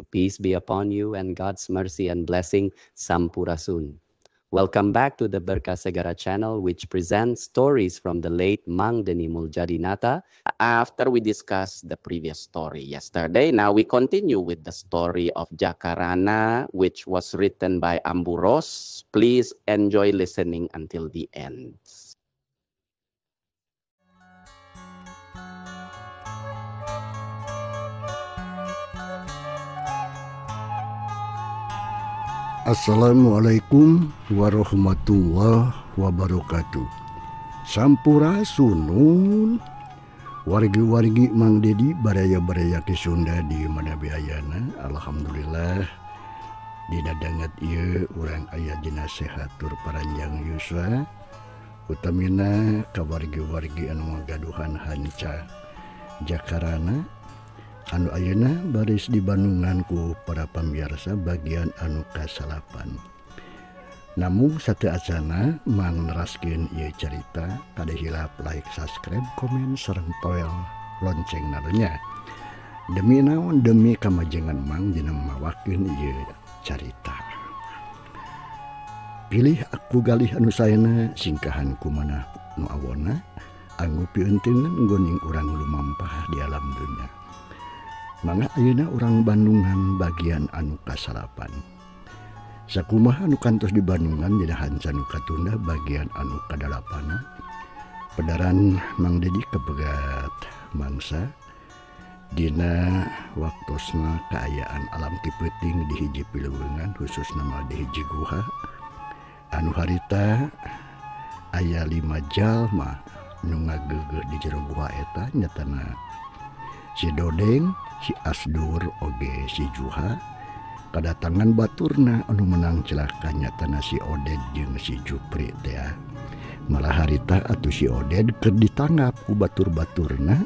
Peace be upon you and God's mercy and blessing, Sampurasun. Welcome back to the Berkah Segara channel, which presents stories from the late Mang Deni Muljadinata. After we discussed the previous story yesterday, now we continue with the story of Jakarana, which was written by Amburos. Please enjoy listening until the end. Assalamualaikum warahmatullahi wabarakatuh. Sampurasunun wargi-wargi Mang Dedi baraya-baraya ki Sunda di mana biayana. Alhamdulillah dina danget ieu urang aya dina sehat tur paranjang yuswa, utamina ka wargi-wargi anu ngagaduhan hanca Jakarana anu ayeuna baris di Bandungan ku para pamirsa bagian anu kasalapan. Namun satu acana mang neraskeun ieu carita kade hilap like, subscribe, komen sareng toel lonceng narunya. Demi naon, demi kamajengan mang dina mawakeun ieu carita. Pilih aku galih anu saena singkahan kumanah nu awona anggo pieunteunan nggoning urang lumampah di alam dunya. Mangga ayeuna urang Bandungan bagian anu kasalapan. Sakumaha anu kantos di Bandungan dina hanca nu katunda bagian anu kadalapana. Pedaran Mang Dedi kepegat mangsa dina waktosna kaayaan alam ti peuting di hiji pileungan khususna mah di hiji guha anu harita aya 5 jalma nu ngageugeuh di jero guha eta nyatana si Dodeng, si Asdur, oge si Juha. Kadatangan baturna anu menang celaka nyatana si Oded jeung si Jupri teh. Malah harita atuh si Oded keur ditanggap ku batur-baturna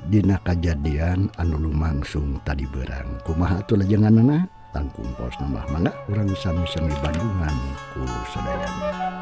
dina kajadian anu lumangsung tadi berang. Kumaha atuh lajenganana? Langkung pos nambah mangga urang sami-sami Bandungan ku sadayana.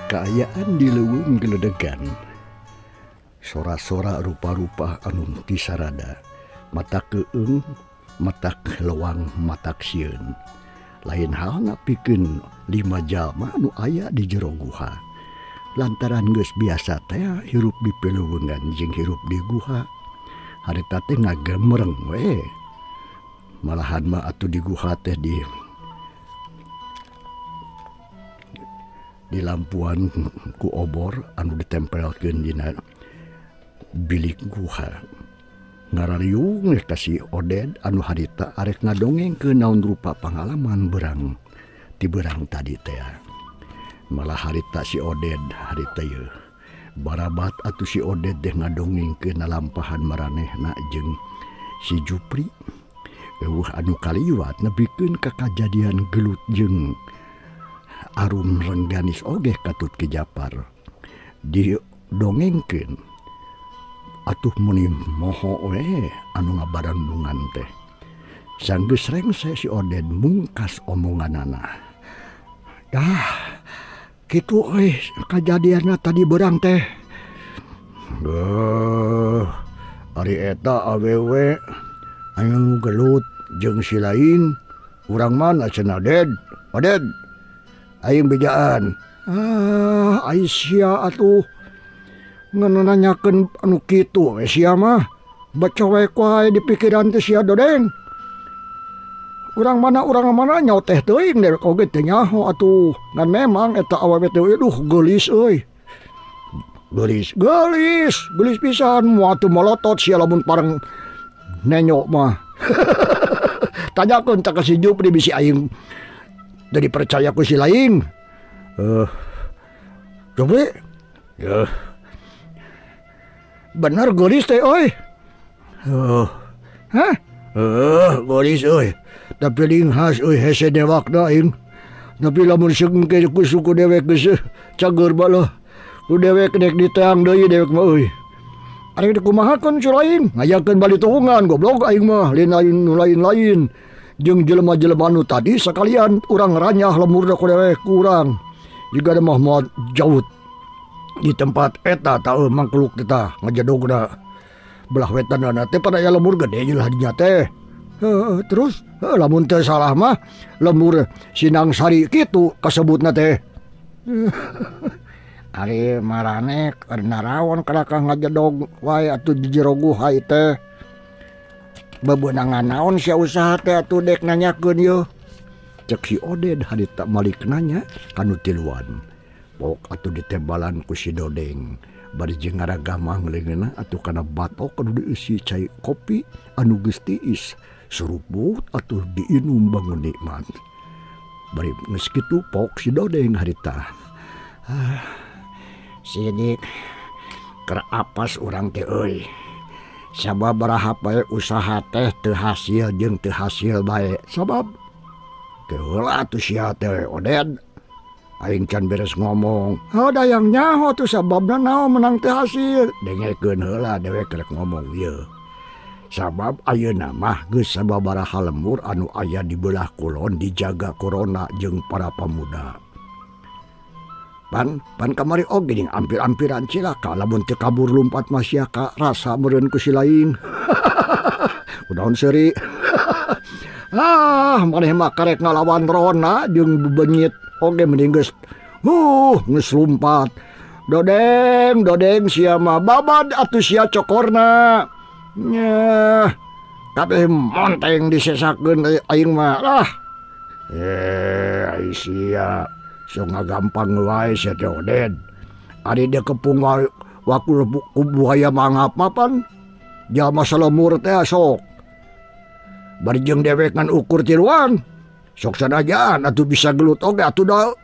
Kaayaan di leuweung geledegan, sora-sora rupa-rupa anu tisarada, mata keung, matak lewang, matak sieun. Lain halna pikeun 5 jalma anu aya di jero guha. Lantaran geus biasa teh hirup di pileuweungan jeung hirup di guha, harita teh ngagemreng we. Malahan mah atuh di guha teh di lampuan ku obor anu ditempelkeun dina bilik guha. Ngarariung ka si Oded anu harita arek ngadongengkeun naon rupa pangalaman berang ti berang tadi teh. Malah harita si Oded harita ieu barabat atuh si Oded teh ngadongengkeun nalampahan maranehna jeung si Jupri. Eueuh anu kaliwat nepikeun ka kajadian gelut jeung Arum Rengganis oge katut Ki Japar didongengkeun atuh meni moho we anu ngabarandungan teh. Sanggeus rengse si Oded mungkas omonganana. Dah kitu euy kajadianna tadi berang teh. Duh, ari eta awewe anu gelut jeung si lain urang mana cenah Ded? Oded aing bejaan. Ah, Aisyah atuh Ngan nanyakeun anu kitu we sia mah. Baca we wae di pikiran teh sia Dodeng. Urang mana nyaho teh teuing dewek oge teu nyaho atuh. Ngan memang eta awewe teh aduh geulis euy. Geulis, geulis, geulis pisan moal teu molotot sia lamun pareng nenyok mah. Tanyakeun tah ka si Jupri bisi aing teu dipercaya ku si lain. Jupri? Ya. Bener geulis teh euy. Hah? Geulis euy. Tapi linghas euy hese dewakna aing. Tapi lamun seungke ku suku dewek geus cager balah. Ku dewek dek diteang deui dewek mah euy. Ari dikumahakeun cu lain, ngayakeun bali tuhungan goblok aing mah, lain nu lain-lain. Jeung jelema-jelema nu tadi sakalian urang ranyah lemurna ku dewek kurang. Jiga mah moal jauh di tempat eta tah mangkluk teh tah ngajedogna. Belah wetanana teh pada aya lemur gede lah dinya teh. Terus lamun teu salah mah lemur Sinang Sari kitu kasebutna teh. Ari marane keur naraon kalakah ngajedog wae atuh di jero guha teh. Bebeunangan naon sia usaha teh atuh dek nanyakeun yeuh. Cek si Oded harita malik nanya kanu tiluan. Pok atuh ditembalan ku si Dodeng. Bari jeung ngaragamang leungeunna atuh kana batok anu dieusi cai kopi anu geus tiis. Seruput atuh diinum bangun nikmat. Bari geus kitu pok si Dodeng harita. Sidik keur apas urang teh euy. Sababaraha bae usaha teh teu hasil jeung teu hasil bae. Sabab teu heula atuh sia teh Oded. Aing can beres ngomong. Heuh dayang nyaho tuh sababna naon menang teu hasil. Dengekeun heula dewek rek ngomong ieu. Sabab ayeuna mah geus sababaraha lembur anu aya di belah kulon dijaga corona jeung para pemuda. Pan kamari oge jeung ampir-ampiran cilaka lamun teu kabur lumpat mah sia ka rasa meureun ku si lain. Kunaon seuri. Ah, maneh mah karek ngalawan rona jeung bebenyit oge mending geus geus lumpat. Dodeng, dodeng sia mah babad atuh sia cokorna. Nyah, kabeh monteng disesakeun aing mah. Ah. Ai sia so ngagampang wae sia teh Oded. Ari dia kepung waktu ku buaya mangap mapan. Jalma salemur teh sok. Bari jeung dewek ngan ukur tiluan. Sok sanajaan atuh bisa gelut oge atuh da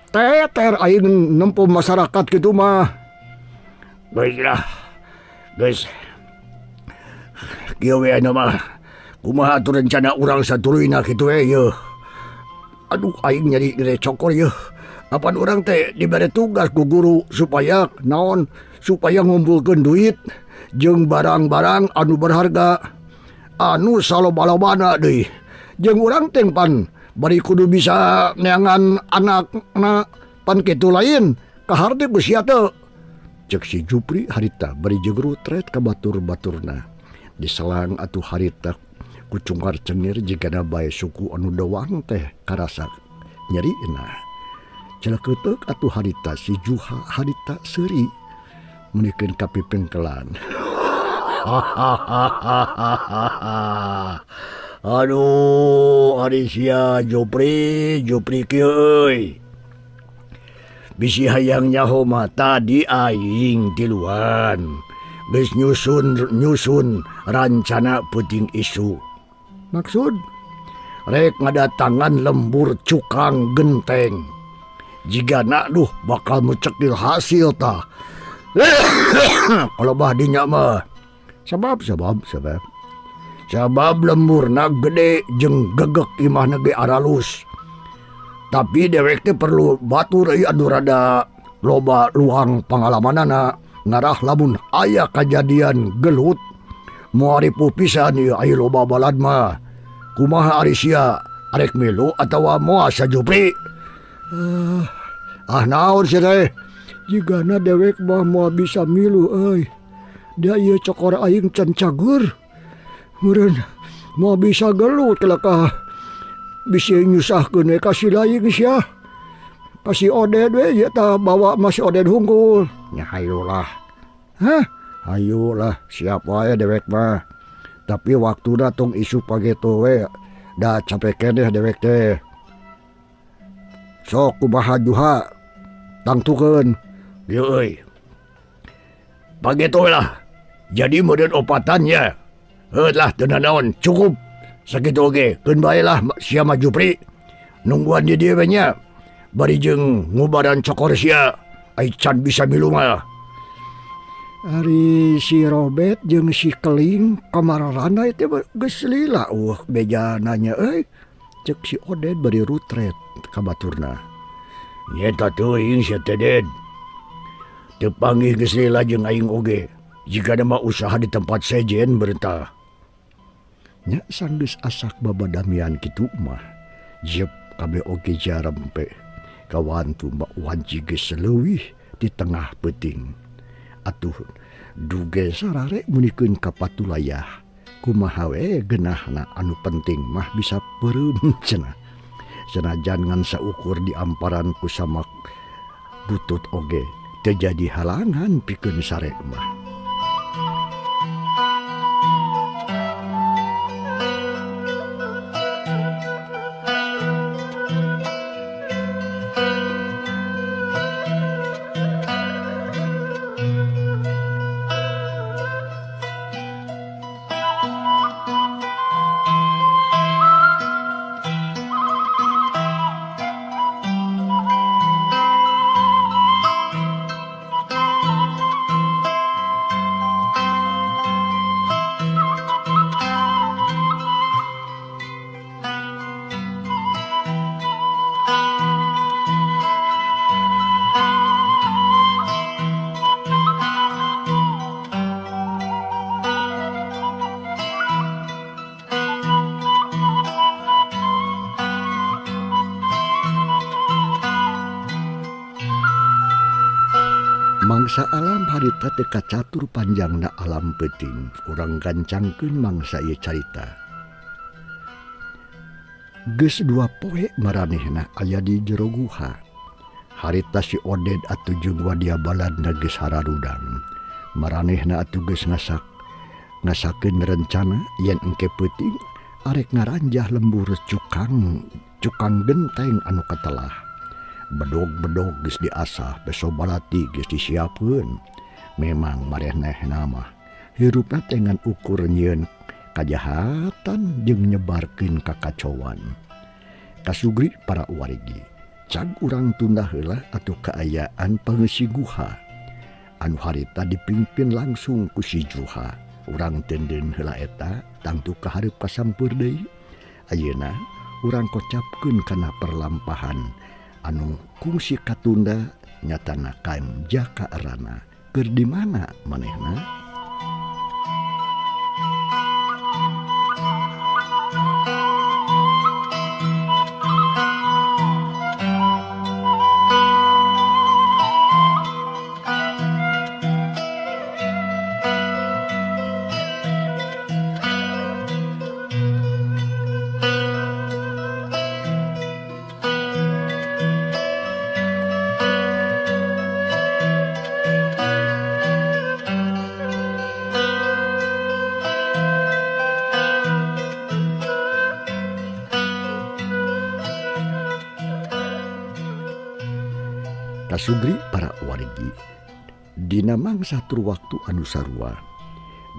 teter aing nempo masyarakat kitu mah. Geus lah. Geus. Kieu we anu mah. Kumaha atuh rencana urang satuluyna kitu we yeuh. Aduh aing nyari gede cokor yeuh. Apan urang teh dibere tugas ku guru supaya naon supaya ngumpulkeun duit jeung barang-barang anu berharga anu saloba-lobana deui. Jeung urang teh pan bari kudu bisa neangan anakna pan kitu lain kaharti ku sia teu. Cek si Jupri harita bari jeung rutret ka batur-baturna. Diselang atuh harita kucungkar cengir jigana bae suku anu dewang teh karasa nyerina. Celeketek atuh harita si Juha harita seuri meunikeun ka pipengkelan. Aduh, ari sia Jupri, Jupri kieu euy. Bisi hayang nyaho mah tadi aing tiluan. Geus nyusun rancana peuting isu. Maksud rek ngadatangan lembur cukang genteng. Jigana duh bakal mecekil hasil tah. Kalau bah dinya mah sabab lemburna gede jeung gegek imahna ge aralus. Tapi dewek teh perlu batur euy anu rada loba luang pangalamanana ngarah lamun aya kajadian gelut moal ripuh pisan ieu aya loba balad mah. Kumaha ari sia arek milu atawa moal sajupri? Ah naon sia teh? Jigana dewek mah moal bisa milu euy. Da ieu cokor aing can cagur. Meureun moal bisa gelut kalakah bisi nyusahkeun we ka si lain sia. Ka si Oded we ieu tah bawa mah si Oded hungkul. Nya hayolah. Hah, ayolah siap wae dewek mah. Tapi waktuna tong isuk pageto we, da capek keneh dewek teh. Sok kumaha Juha, tangtukeun. Ieu euy. Pageto lah. Jadi meureun opatan ya. Heuh lah teu nanaon, cukup. Sakitu oge, keun bae lah sia mah Jupri. Nungguan di dieu we nya. Bari jeung ngubaran cokor sia, ai can bisa milu mah. Ari si Robert jeung si Keling kamarana teh geus lila beja nanya euy. Cek si Oded bari rutret ka baturna. Nyeta teuing sia teh Ded. Teu panggih geus lila jeung aing oge. Jika mah usaha di tempat sejen berentah. Nya sanggeus asak babadamian kitu mah. Jep kabeh oge jarempe. Kawantu mbak wanci geus leuwih di tengah peuting. Atuh duge sarare munikeun ka patulayah. Kumaha we geunahna anu penting mah bisa peureum cenah. Senajan ngan saukur di amparan ku samak butut oge teu jadi halangan pikeun sare mah. Mangsa alam harita teu kacatur panjangna alam peuting, urang gancangkeun mangsa ieu carita. Geus dua poe maranehna aya di jero guha. Harita si Oded atuh jeung wadia baladna geus hararudang. Maranehna atuh geus ngasakeun rencana yen engke peuting arek ngaranjah lembur cukang genteng anu katelah. Bedog-bedog geus diasah, beso balati geus disiapkeun. Memang marenehna mah hirupna teh ngan ukur nyieun kajahatan jeung nyebarkeun kakacauan. Kasugri para warigi, cag urang tunda heula atuh kaayaan pangeusi guha. Anu harita dipimpin langsung ku si Juha. Urang tenden heula eta tangtu kahareup kasampeur deui. Ayeuna urang kocapkeun kana perlampahan anu kungsi katunda nyatana kain Jaka Rana. Keur di mana manehna? Kasugri para wargi, dina mangsa tur waktu anu sarua.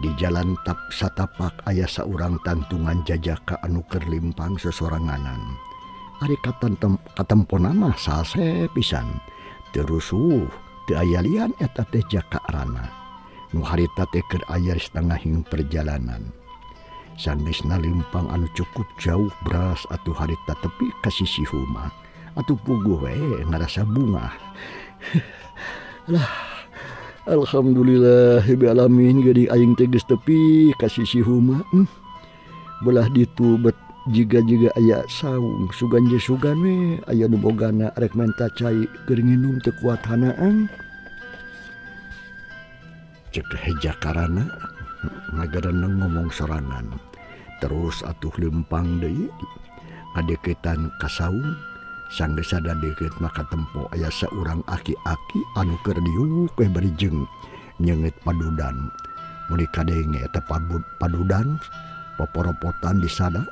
Di jalan tap satapak aya saurang tantungan jajaka anu keur limpang sesoranganan. Ari katempona mah sase pisan. Teu rusuh, teu aya lian eta teh Jaka Rana. Nu harita teh keur aya setengahing perjalanan. Sanggeusna limpang anu cukup jauh beras atuh harita tepi ka sisi huma. Atuh puguh we ngarasa bungah. Lah, alhamdulillah bi alamin geuning aing teh geus tepi ka sisi huma. Belah ditu bet jiga-jiga aya saung sugan je sugan we aya nu bogana rek menta cai keur nginum teu kuat hanaan. Cek Jakarana ngagareneng ngomong sorangan. Terus atuh lempang deui ngadeukeutan ka saung. Sanggeus sada deukeut maka tempo aya saurang aki-aki anu keur diuk we bari jeung nyeungeut padudan. Mun kadenge eta padudan poporopotan disada.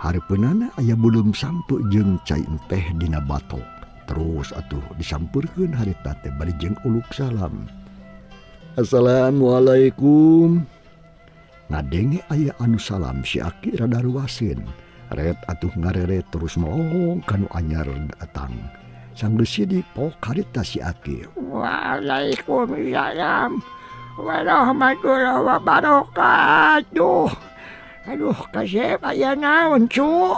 Hareupeunana aya beuleum sampe jeung cai teh dina batok. Terus atuh disampeurkeun harita teh bari jeung uluk salam. Assalamualaikum. Ngadenge aya anu salam si Aki rada ruaseun. Ret atuh ngareret terus melong kanu anyar datang. Sanggeus sidik pok harita si Aki. Waalaikumsalam warahmatullahi wabarakatuh. Aduh, kasep aya naon cu?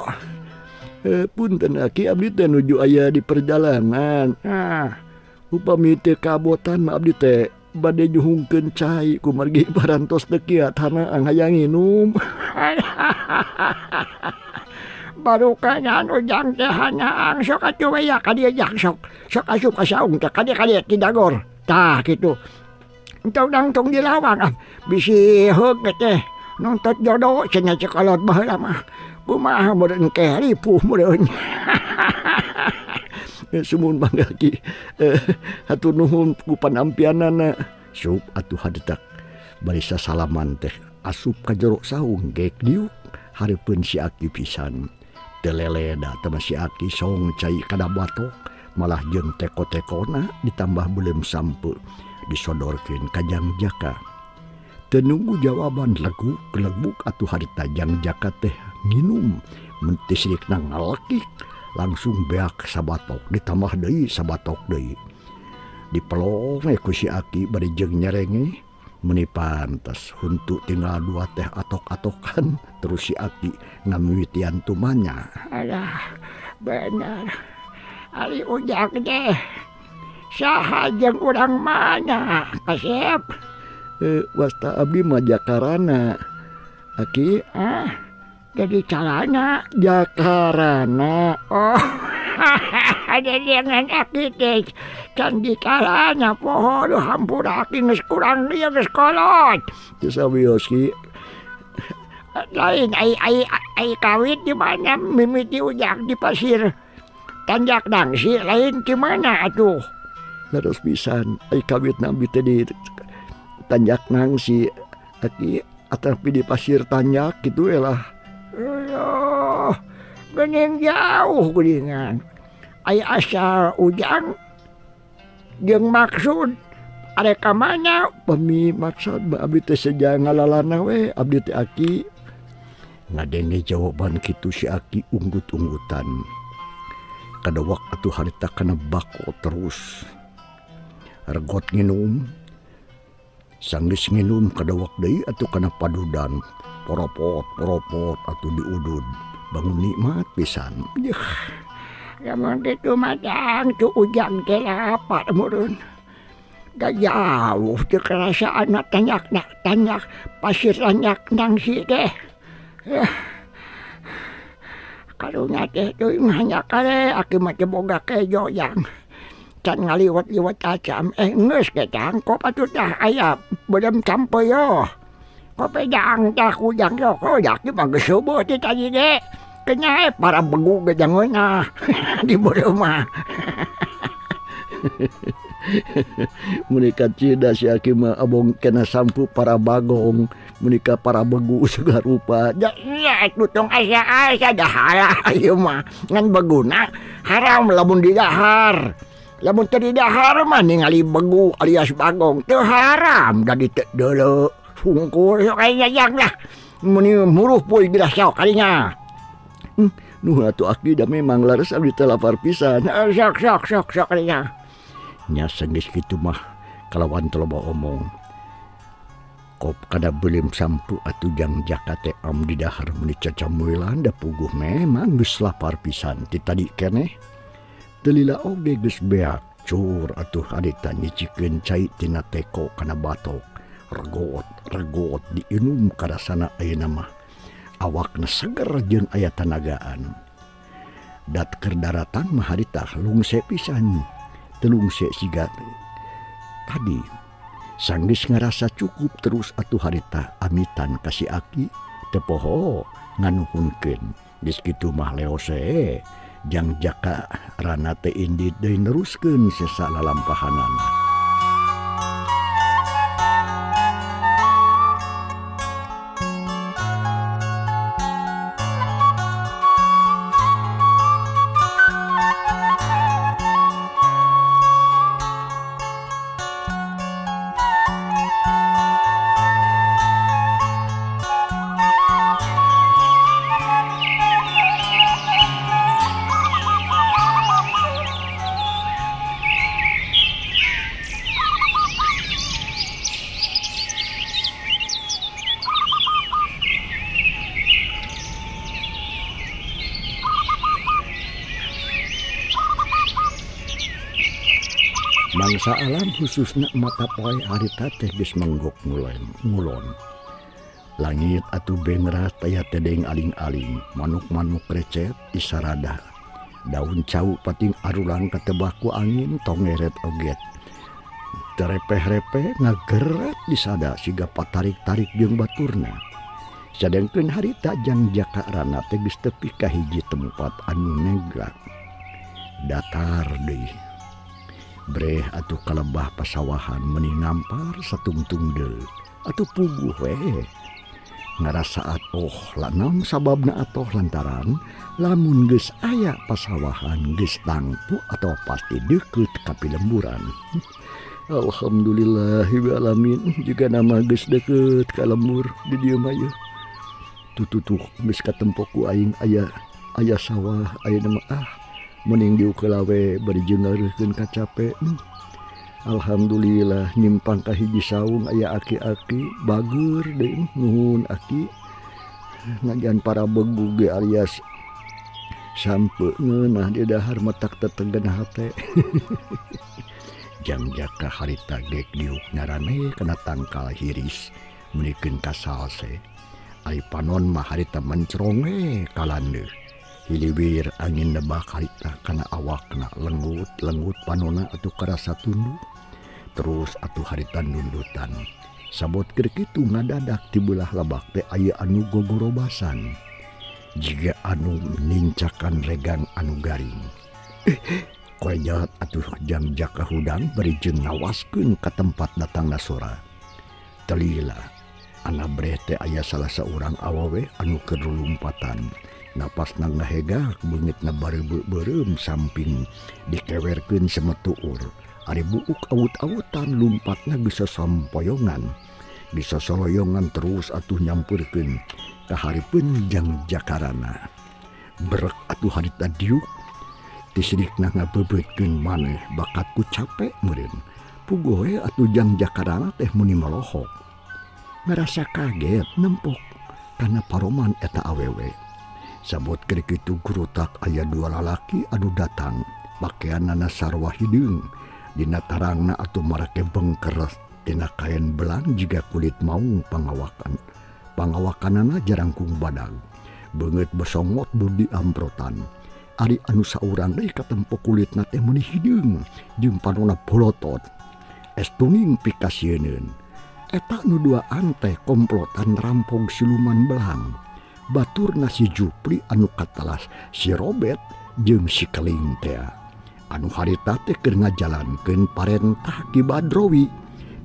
Punten Aki, abdi teh nuju aya di perjalanan. Nah, upami teu kabotan mah abdi teh bade nyuhungkeun cai kumargi parantos teu kiat hanaang hayang nginum. Barukan ujang teh hanaang sok atuh we ya ka dieu jang sok. Sok asup ka saung teh ka dieu ti dagor. Tah kitu. Entong nangtung di lawang ah bisi heug teh nontot jodoh cenah cekolot baheula mah. Kumaha meureun keh ripuh meureun. Sumuhun mangga Ki. Hatur nuhun ku panampianana. Sup atuh hadetak bari sasalaman teh asup ka jero saung gek diuk hareupeun si Aki pisan. Teu leleda teh si Aki song cai kana batok malah jeung teko-tekona ditambah beuleum sampe disodorkeun ka Jang Jaka. Teu nunggu jawaban leguk leguk atuh harita Jang Jaka teh nginum mentisrikna ngalekik langsung beak sabatok ditambah deui sabatok deui. Dipelong we ku si Aki bari jeung nyerenge meuni pantes huntu tinggal dua teh atok-atokan terus si Aki ngamimitian tumanya. Alah, bener. Ari ujang teh saha jeung urang mana kasep? Wasta abdi mah Jakarana. Aki, ah, jadi carana Jakarana. Oh, jadi dengan aki teh can dicarana poho duh hampura aki geus kurang ieu geus kolot. Teu sawios Ki. Lain ai ai ai kawit di mana mimiti ujang di pasir Tanjak Nangsi lain di mana atuh? Leres pisan ai kawit abdi teh di Tanjak Nangsi Aki atapi di pasir Tanjak kitu we lah. Aduh, geuning jauh geuningan. Ai asal ujang jeung maksud arek ka mana? Pami maksud mah abdi teh seja ngalalana we abdi teh Aki. Ngadenge jawaban kitu si Aki unggut-unggutan. Kadawak atuh harita kana bako terus. Regot nginum. Sanggeus nginum kadawak deui atuh kana padudan. Poropot poropot atuh diudud. Bangun nikmat pisan. Yuh, lamun kitu mah jang cu ujang teh lapar meureun. Da jauh teu karasaan tanyak tanyak pasir Tanjak Nangsi teh. Karunya teh teuing hanya kare aki mah teu boga kejo jang. Can ngaliwat-liwat acam geus ge tangkop atuh tah aya beuleum campe yo. Kope jang tah ujang yo koyak mah geus subuh ti tadi ge. Kenyae para begu ge jangeunah di beuleum mah. Menika cida si Aki mah abong kena sampu para bagong menika para begu segala rupa. Ya iya atuh tong asa-asa dahara ieu mah ngan beguna haram lamun didahar. Lamun teu didahar mah ningali begu alias bagong teu haram da diteu deuleu hungkul sok aya jang lah. Meni muruh poe geus sok kalinya. Nuh atuh Aki da memang lares abdi teh lapar pisan. Sok sok sok sok kalinya. Nya sanggeus kitu mah kalawan teu loba omong. Kop kada beuleum sampu atuh Jang Jaka teh am didahar meuni cacamuilan da puguh memang geus lapar pisan ti tadi keneh. Teu lila oge geus beak cur atuh harita nyicikeun cai tina teko kana batok. Regot regot diinum karasana ayeuna mah. Awakna seger jeung aya tanagaan. Dat keur daratan mah harita lungse pisan. Telungse siga tadi. Sanggeus ngarasa cukup terus atuh harita amitan ka si Aki teu poho nganuhunkeun. Geus kitu mah leose Jang Jaka rana teh indit deui neruskeun sesa lalampahanana. Mangsa alam khususna mata poe harita teh geus menggok ngulon. Langit atuh bengrah taya tedeng aling-aling, manuk-manuk recet isarada. Daun cau pating arulang katebak ku angin tongeret oget. Terepeh-repeh ngageret disada siga patarik-tarik jeung baturna. Sadengkeun harita Jang Jaka Rana teh geus tepi ka hiji tempat anu neglak. Datar deui. Breh atuh kalebah pasawahan meuni ngampar satungtung deul. Atuh puguh we. Ngarasa atoh lanang sababna atoh lantaran lamun geus aya pasawahan geus tangtu atau pasti deukeut ka pilemburan. Alhamdulillahil alamin juga nama geus deukeut ka lembur di dieu mah yeuh. Tututuh geus katempo ku aing aya aya sawah ayeuna mah ah mending diukeula we bari jeung ngareuhkeun kacape. Alhamdulillah nyimpang ka hiji saung aya aki-aki bager deui nuhun aki najan para begu ge alias sampe ngeunah di dahar matak tetegen hate. Jang Jaka harita gek diuk nyarane kana tangkal hiris meunikeun ka salse. Ai panon mah harita mencrong we kalandeuh. Hiliwir angin nebak harita kana awakna lenggut-lenggut panona atuh karasa tunduh. Terus atuh harita nundutan. Sabot keur kitu ngadadak ti beulah lebak teh aya anu gogorobasan. Jiga anu nincakan regang anu garing. Korejat atuh Jang Jaka hudang bari jeung ngawaskeun ka tempat datangna sora. Telila ana breh teh aya salah saurang awewe anu keur lulumpatan. Napasna ngahegak beungeutna bareubeum samping dikewerkeun semetuur. Ari buuk awut-awutan lumpatna bisa sampoyongan. Bisa soloyongan terus atuh nyampeurkeun ka hareupeun Jang Jakarana. Berek atuh harita diuk tisirikna ngabebeutkeun maneh bakat ku capek meureun. Puguh we atuh Jang Jakarana teh muni molohok. Ngarasa kaget nempok kana paroman eta awewe. Sabot keur kitu gurutak aya dua lalaki anu datang pakeanana sarua hideung. Dina tarangna atuh marake bengker tina kain belang jiga kulit maung pangawakan. Pangawakanana jarangkung badag. Beungeut besongot budi amprotan. Ari anu saurang deui katempo kulitna teh meuni hideung jeung panona bolotot. Estuning pikasieuneun. Eta nu duaan teh komplotan rampog siluman belang. Baturna si Jupri anu katalas si Robert jeung si Keling teh. Anu harita teh keur ngajalankeun parentah Ki Badrowi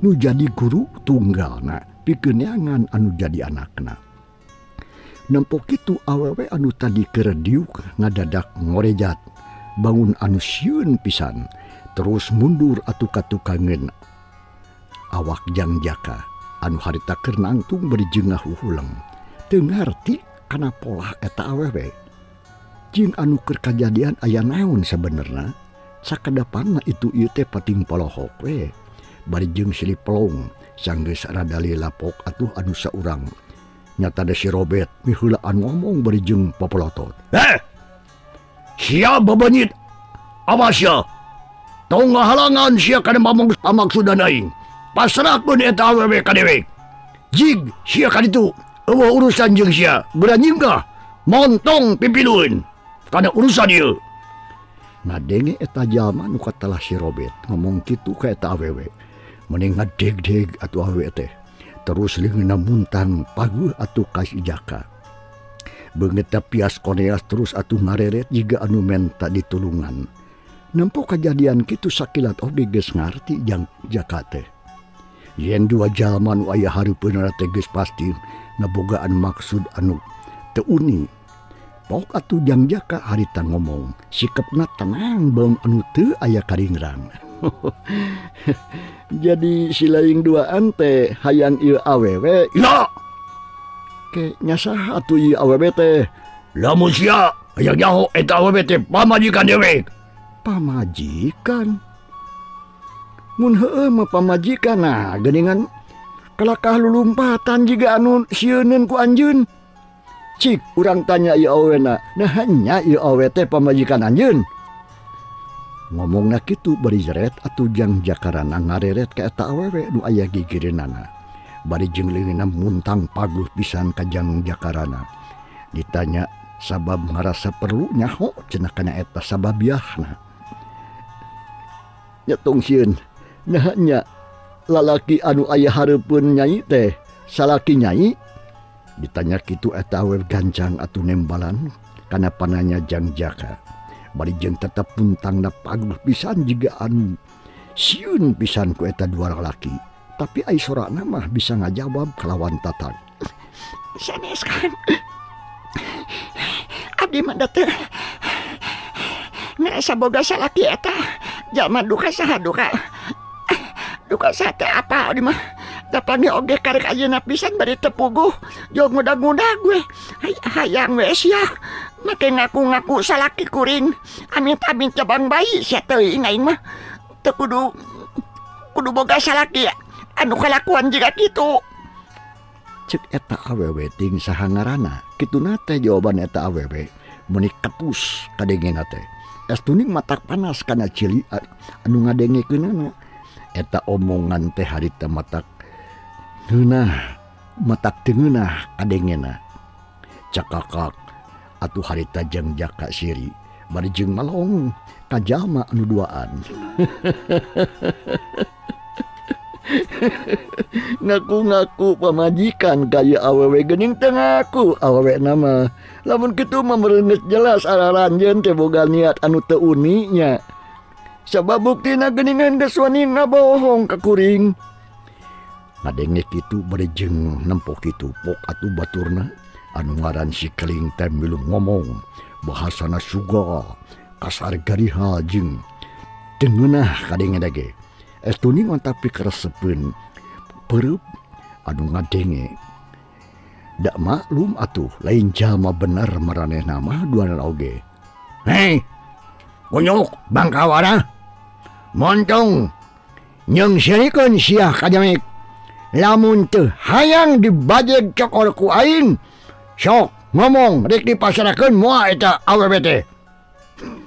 nu jadi guru tunggalna pikeun neangan anu jadi anakna. Nempo kitu awewe anu tadi keur diuk ngadadak ngorejat bangun anu sieun pisan terus mundur atuh katukangeun awak Jang Jaka anu harita keur nangtung bari jeung ngahuhuleng teu ngarti kana polah eta awewe. Jeung anu keur kajadian aya naon sabenerna? Sakadapanna itu ieu teh pating polohok we. Bari jeung silih pelong sanggeus rada lilapok atuh anu saurang. Nyata da si Robert miheulaan ngomong bari jeung popolotot. Eh! Sia bebenyit. Awas sia. Tong ngahalangan sia kana mamong pamaksudan aing. Pasrahkeun eta awewe ka dewek. Jig sia ka ditu. Eueuh urusan jeung sia. Geura nyingkah. Montong pipilueun kana urusan ieu. Ngadenge eta jalma nu katalah si Robert ngomong kitu ka eta awewe. Mending ngadeg-deg atuh awewe teh. Terus leungeunna muntang paguh atuh ka si Jaka. Beungeutna pias koneas terus atuh ngareret jiga anu menta ditulungan. Nempo kajadian kitu sakilat oge geus ngarti Jang Jaka teh. Yen dua jalma nu aya hareupeunna teh geus pasti ngabogaan maksud anu teu uni. Pok atuh Jang Jaka harita ngomong, sikepna tenang baung anu teu aya karingrang. Jadi si laing duaan teh hayang ieu awewe. Ya. Ke nya saha atuh ieu awewe teh? Lamun sia hayang nyaho eta awewe teh pamajikan dewek. Pamajikan? Mun heueuh mah pamajikan nah geuningan kalakah lulumpatan jiga anu sieuneun ku anjeun. Cik urang tanya ieu awena, nah nya ieu awe teh pamajikan anjeun. Ngomongna kitu bari jeret atuh Jang Jakarana ngareret ka eta awewe nu aya gigireunana. Bari jeung leungeunna muntang paguh pisan ka Jang Jakarana. Ditanya sabab ngarasa perlu nyaho cenah kana eta sababiahna. Nya tong sieun, naha nya lalaki anu aya hareupeun nyai teh salaki nyai? Ditanya kitu eta awewe gancang atuh nembalan kana pananya Jang Jaka. Bari jeung tetep puntangna paguh pisan jiga anu sieun pisan ku eta dua lalaki. Tapi ai sorana mah bisa ngajawab kalawan tatag. Sanes kan. Abdi mah teu ngarasa boga salaki eta. Jalma duka saha duka. Duka saha teh apa abdi mah. Da panggih oge karek ayeuna pisan bari teu puguh. Jol ngudag-ngudag we. Hayang we sia. Make ngaku-ngaku salaki kuring. Amit-amit cabang bayi sia teuing aing mah. Teu kudu boga salaki anu kalakuan jiga kitu. Cek eta awewe ting saha ngaranna. Kituna teh jawaban eta awewe meuni ketus kadengena teh. Estuning matak panas kana cili anu ngadengekeunana. Eta omongan teh harita matak ngeunah, matak teu ngeunah kadengena. Cakakak atuh harita Jang Jaka siri bari jeung malong ka jalma anu duaan. Ngaku-ngaku pamajikan kaya awewe geuning teu ngaku awewe nama. Lamun kitu mah meureun jelas araranjeun teh boga niat anu teu uni nya. Sabab buktina geuningan geus wani ngabohong ka kuring. Ngadenge kitu bari jeung nempo kitu pok atuh baturna anu ngaran si Keling teh milu ngomong bahasana suga kasar gariha jeung teu ngeunah kadenge ge. Estuning tapi keresepeun pereup anu ngadenge. Dak maklum atuh lain jalma bener maranehna mah duana oge. Hei, kunyuk bangkawara. Montong nyeungseurikeun sia ka jamek. Lamun teu hayang dibajeg cokor ku aing, sok ngomong rek dipasrahkeun moal eta awewe teh.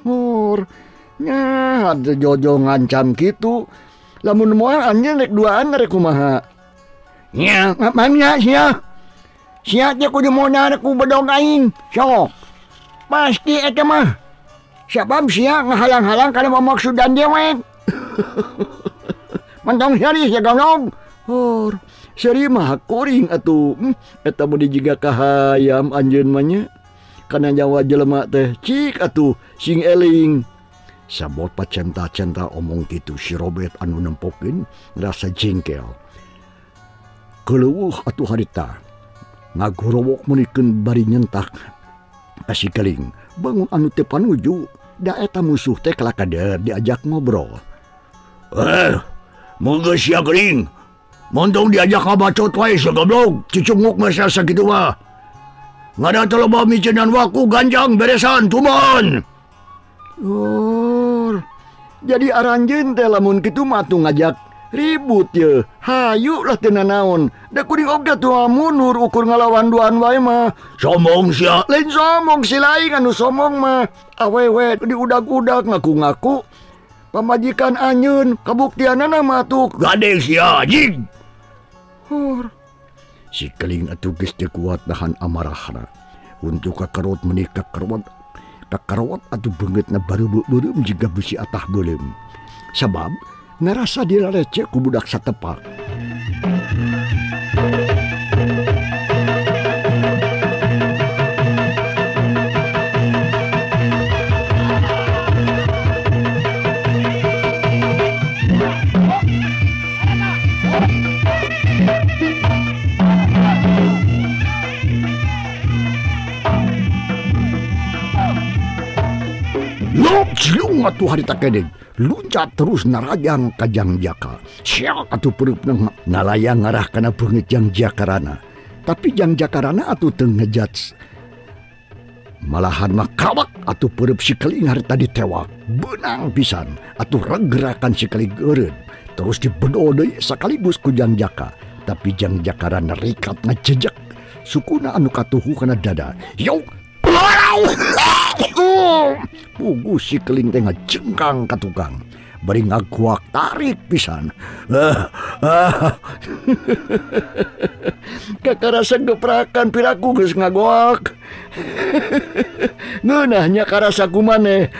Hur, nya jojo ngancam kitu. Lamun moal anjeun rek duaan rek kumaha? Nya, mangnya sia. Sia teh kudu modar ku bedog aing. Sok. Pasti eta mah. Sabab sia ngahalang-halang kana mamaksudan dewek. Mentong seri sia goblok. Hor, seri mah kuring atuh. Eta mun jiga kahayam anjeun mah nya. Kana nyawa jelema teh cik atuh sing eling. Sabot pacenta-centa omong kitu si Robert anu nempokeun ngrasa jengkel. Keleuweuh atuh harita ngagorowok meunikeun bari nyentak ka si Keling. Bangun anu teu panuju da eta musuh teh kalakader diajak ngobrol. Mun geus sia Keling. Montong diajak ngabacot wae sia goblok, cicunguk mah sakitu mah. Ngada teu loba micenan waku ganjang beresan tuman. Oh, jadi aranjeun teh lamun kitu mah atuh ngajak ribut ye. Hayu lah teu nanaon. Da kuring oge atuh mundur ukur ngalawan duaan wae mah. Sombong sia. Lain sombong si lain anu sombong mah. Awewe diudag-udag ngaku-ngaku pamajikan anjeun kabuktianana mah atuh gade sia anjing. Hur. Si Keling atuh geus teu kuat nahan amarahna. Untuk kakarot meuni kakarot kakarot atuh beungeutna bareubeureum jiga besi atah beuleum. Sabab ngarasa dilalecek ku budak satepak. Lop atuh harita kedeng luncat terus narajang ka Jang Jaka. Siak atuh pereupna ngalayang ngarah kana beungeut Jang Jakarana. Tapi Jang Jakarana atuh teu ngejats. Malahan mah kawak atuh pereup si Keling harita ditewak. Beunang pisan atuh reggerakan si Keling eureun. Terus dibedo deui sakaligus ku Jang Jaka. Tapi Jang Jakarana rikat ngajejek sukuna anu katuhu kana dada. Yo! Pugu si keling teh ngajengkang ka tukang. Bari ngaguak tarik pisan. Kakarasa geprakan piraku geus ngagoak. Ngeunah nya karasa kumaneh.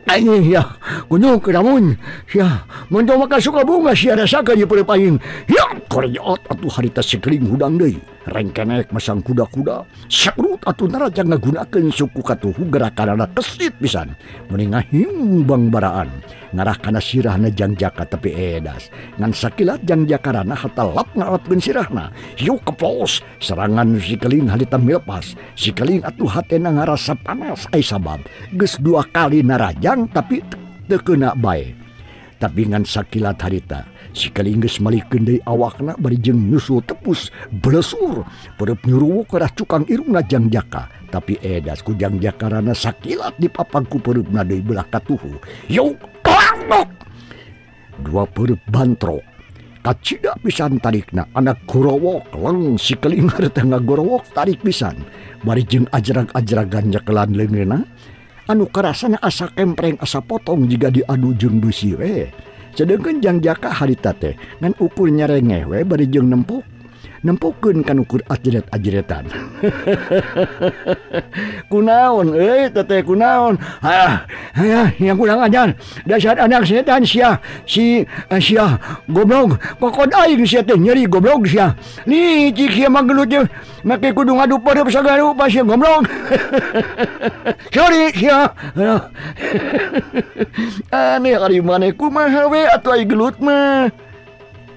Aing ya, kunyung kedamun. Ya, mun teu maka suka bunga sia rasakeun ieu peureub aing. Ya, koreot atuh harita si keling hudang deui. Rengkenek masang kuda-kuda. Sakrut atuh naraja ngagunakeun suku katuhu gerakanana kesit pisan. Meni ngahimbang baraan. Ngarah kana sirahna Jang Jaka tapi edas. Ngan sakilat Jang Jakarana hatalap ngarapkeun sirahna. Yuk keplos serangan si keling harita milepas. Si keling atuh hatena ngarasa panas ai sabab geus dua kali narajang tapi teu keuna bae. Tapi ngan sakilat harita si keling geus malikeun deui awakna bari jeung nyusul tepus blesur peureub nyuruwuk ka cukang irungna Jang Jaka. Tapi edas ku Jang Jakarana sakilat dipapag ku peureubna deui belah katuhu. Yuk tok dua peureub bantrok kacida pisan tarikna anak gorowok leng si keling harita ngagorowok tarik pisan bari jeung ajrag-ajragan nyekelan leungeunna anu karasana asa kempreng asa potong jiga diadu jeung beusi we. Sedengkeun Jang Jaka harita teh ngan ukur nyerengeh we bari jeung nempok nempokeun kan ukur ajret-ajretan. Kunaon euy teteh kunaon? Ah, yang kurang ajar. Dasar anak setan sia si sia goblok. Kokod aing sia teh nyeri goblok sia. Licik sia mah gelut teh make kudu ngadu peureub sagala rupa sia goblok. Sorry sia. Aneh ari maneh kumaha we atuh ai gelut mah.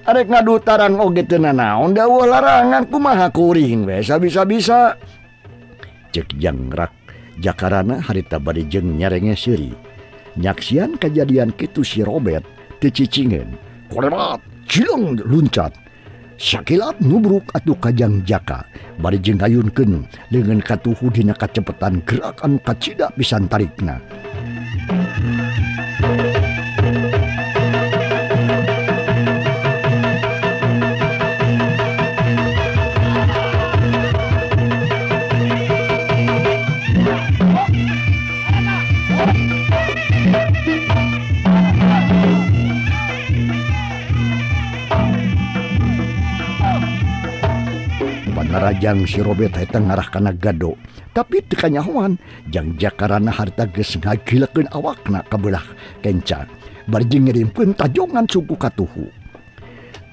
Arek ngadu tarang oge teu nanaon dawuh larangan kumaha kuring we sabisa-bisa. Cek jangrak Jakarana harita bari jeung nyarenge seuri. Nyaksian kajadian kitu si Robert teu cicingeun. Korebat cileng luncat. Sakilat nubruk atuh ka Jang Jaka bari jeung ngayunkeun leungeun katuhu dina kacepetan gerak anu kacida pisan tarikna. Panarajang si Robert eta ngarah kana gado, tapi teu kanyahoan Jang Jakarana harita geus ngagilekeun awakna ka beulah kenca. Bari jeung ngirimkeun tajongan suku katuhu.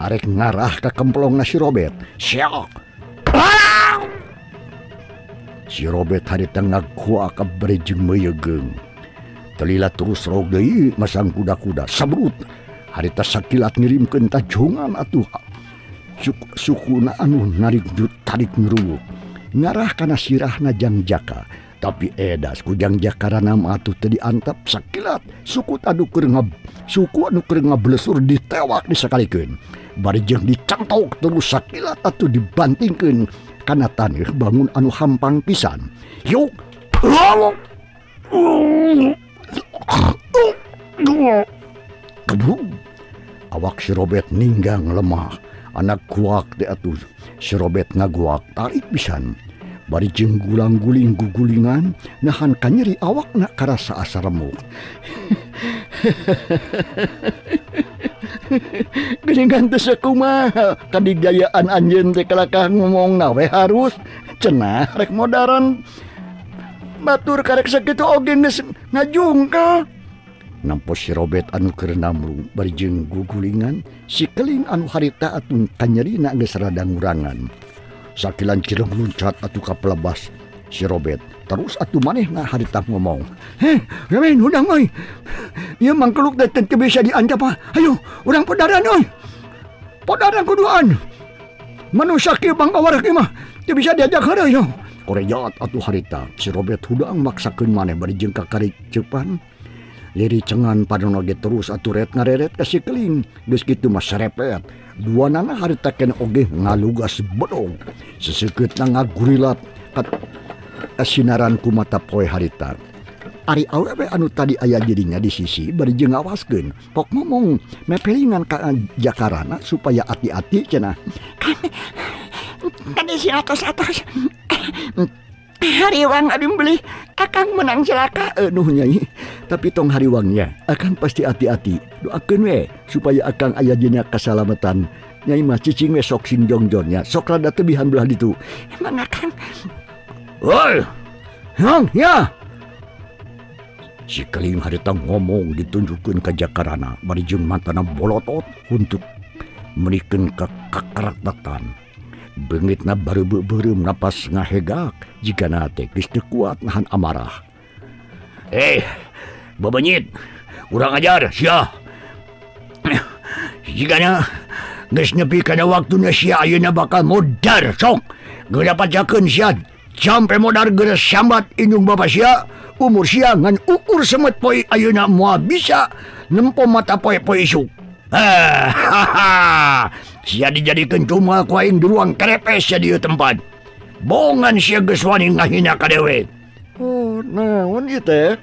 Arek ngarah ka kemplongna si Robert. Siok. Si Robert harita ngaguak ka bari jeung meuyegeung. Telila terus rog deui masang kuda-kuda sabrut. Harita sakilat ngirimkeun tajongan atuh. Sukuna anu narik tarik nyuruwuk ngarah kana sirahna Jang Jaka. Tapi edas ku Jang Jakarana mah atuh teu diantep sakilat suku anu keur ngablesur ditewak disakalikeun bari jeung dicantok terus sakilat atuh dibantingkeun kana taneuh bangun anu hampang pisan. Yuk awak si Robert ninggang lemah. Anak guak teh atuh si Robert ngaguak tarik pisan bari jeung gulang-guling gugulingan nahan kanyeri awakna karasa asa remuk. Geuningan teh sakumaha kadigdayaan anjeun teh kalakah ngomongna we harus cenah rek modaran batur karek sakitu oge geus ngajungkal. Nampo si Robert anu keur namrung bari jeung gugulingan si keling anu harita atuh kanyerina geus rada ngurangan. Sakilan cileung luncat atuh ka pelebas si Robert. Terus atuh manehna harita ngomong, "Heh, Ramen hudang euy. Ieu mangkeluk teh teu bisa diancap ah. Hayu, urang podaran euy. Podaran kuduan. Manusia kieu bangkawar ieu mah teu bisa diajak heureuy yo." Korejat atuh harita si Robert hudang maksakeun maneh bari jeung kakaricepan. Liri cengan panon oge terus atuh ret ngareret ka si keling. Geus kitu mah serepet. Dua nana harita keneh oge ngalugas bedog. Sesekeutna ngagurilat kasinaran ku mata poe harita. Ari awewe anu tadi aya dirinya di sisi bari jeung ngawaskeun. Pok ngomong mepelingan ka Jakarana supaya ati-ati cenah. Kan si atos-atos. Hariwang aduh beli akang menang celaka. Nuh Nyai, tapi tong hariwangnya akang pasti hati-hati. Doakeun we supaya akang aya dina kasalamatan. Nyai mah cicing we sok sing jongjonnya, sok rada tebihan belah ditu. Emang akang. Woi. Hang ya. Si Keling harita ngomong ditunjukkeun ka Jakarana bari jeung matana bolotot untuk menikeun ka kakarakatan. Beungitna bareubeuh-beureum napas ngahegak jigana teh geus teu kuat nahan amarah. Bebenyit, urang ajar sia. Jigana geus nepi kana waktuna sia ayeuna bakal modar sok. Geus dapat sia sampe modar geus sambat indung bapa sia. Umur sia ngan ukur semet poe ayeuna moal bisa nempo mata poe-poe isuk. Hahaha. Sia dijadikeun cuma ku aing di ruang kerepes sia di ieu tempat. Bongan sia geus wani ngahina ka dewe. Oh, naon ieu teh?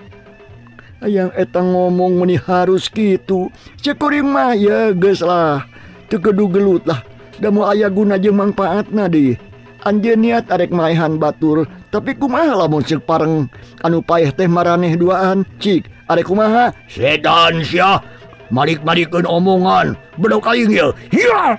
Hayang eta ngomong meuni harus kitu. Ceuk kuring mah ya geus lah. Teu kudu gelut lah. Da moal aya guna jeung mangpaatna deui. Anjeun niat arek maehan batur, tapi kumaha lamun ceuk pareng anu paeh teh maraneh duaan? Cik, arek kumaha? Setan sia. Malik-malikeun omongan, bedok aing ieu. Hiya!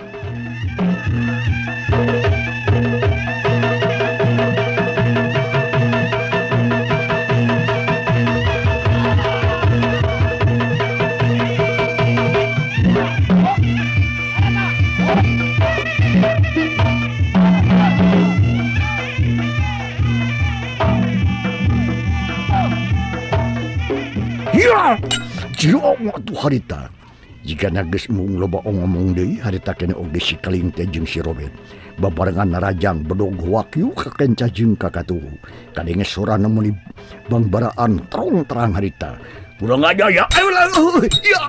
Hiya! Jero atuh harita. Jika geus mung loba ngomong deui harita kene oge si Keling teh jeung si Robet. Babarengan narajang bedog wakyu kakenca jeung kakatuhu. Kadenge sorana meuni bangbaraan terong terang harita. Urang aja ya. Ya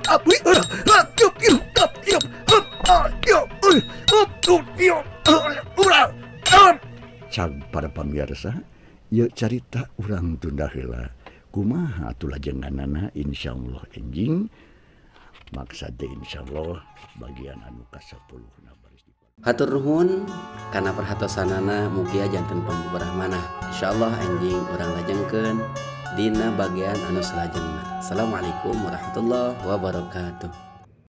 Cag para pamirsa, ieu carita urang tunda heula. Kumaha atuh lajenganana insyaallah enjing. Maksad insyaallah bagian anu ka-10 na baris. Hatur nuhun kana perhatosanana mugia janten pambubarah manah. Insyaallah enjing urang lajengkeun dina bagian anu salajengna. Assalamualaikum warahmatullahi wabarakatuh.